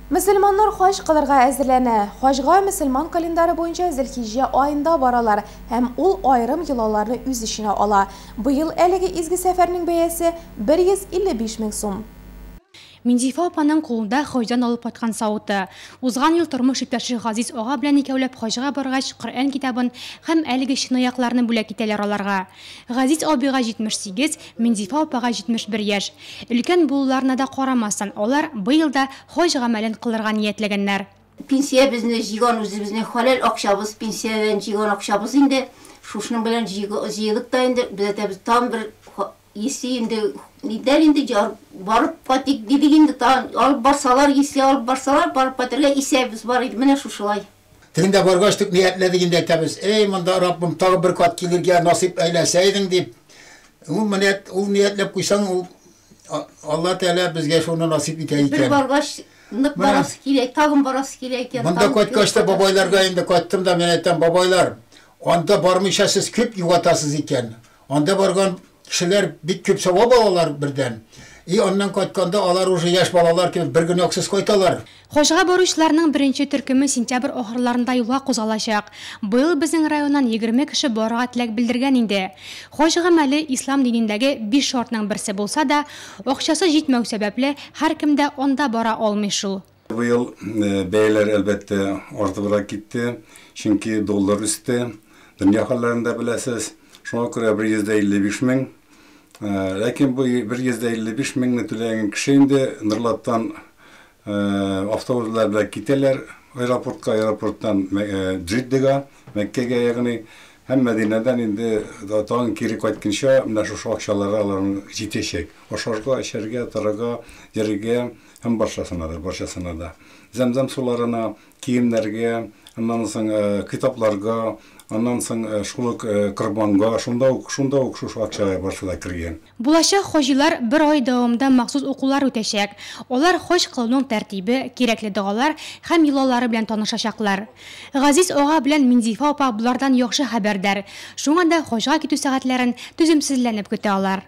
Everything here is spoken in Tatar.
Мөселманнар хаҗ кылырга әзерләнә. Хаҗга мөселман календары буенча Зөлхиҗҗә аенда баралар һәм ул аерым йолаларны үз эченә ала. Быел әлеге изге сәфәрнең бәясе 155 мең сум. Минзифа апаның кулында хаҗдан алып кайткан савыты. Узган ел тормыш иптәше Газиз ага белән икәүләп хаҗга баргач, Коръән китабын һәм әлеге чынаякларны бүләк итәләр аларга. Газиз абыйга 78, Минзифа апага 71 яшь. Өлкән булуларына да карамастан, алар быел да хаҗ гамәлен кылырга ниятләгәннәр. Пенсиябезне җыйган үзебезнең хәләл акчабыз, пенсиядән җыйган акчабыз инде. Шушының белән җыйдык та инде, без әйтәбез, тагын бер если инде нидән инде барып кайтыйк дидек инде, тагын алып барсалар, если алып барсалар, барып кайтырга исәбебез бар иде, менә шушылай. Тегендә баргач тик ниятләдек инде, әйтәбез, эй, монда Раббым тагы бер кат килергә насыйп әйләсә идең дип. Ул менә ул ниятләп куйсаң, ул Алла Тәгалә безгә шуны насыйп итә икән. Бер баргач нык барасы килә, тагын барасы килә икән. Монда кайткач та бабайларга инде кайттым да, мин әйтәм, бабайлар, анда бармыйча сез күп югатасыз икән. Анда барган кешеләр бик күп савап алалар бердән. И аннан кайтканда алар уже яшь балалар кебек бер гөнаһсыз кайталар. Хаҗга баручыларның беренче төркеме сентябрь ахырларында юлга кузгалачак. Быел безнең районнан 20 кеше барырга теләк белдергән инде. Хаҗ гамәле ислам динендәге 5 шартның берсе булса да, акчасы җитмәү сәбәпле, һәркем дә анда бара алмый шул. Быел бәяләр әлбәттә артыбрак китте, чөнки доллар үсте. Дөнья хәлләрен дә беләсез. Шуңа күрә 155 мең. Ләкин бу 155 меңне түләгән кеше инде Норлаттан автобуслар белән китәләр аэропортка, аэропорттан Джиддага, Мәккәгә, ягъни, һәм Мәдинәдән инде тагын кире кайтканча менә шушы акчалары аларның җитәчәк. Ашарга, эчәргә, торырга, йөрергә һәм барчасына да, барчасына да. Зәмзәм суларына, киемнәргә, аннан соң китапларга, аннан соң шул ук корбанга, шунда ук, шунда ук шушы акчага барсы да кергән. Булачак хаҗилар бер ай дәвамында махсус укулар үтәчәк. Алар хаҗ кылуның тәртибе, кирәкле догалар һәм йолалары белән танышачаклар. Газиз ага белән Минзифа апа болардан яхшы хәбәрдар. Шуңа да хаҗга китү сәгатьләрен түземсезләнеп көтә алар.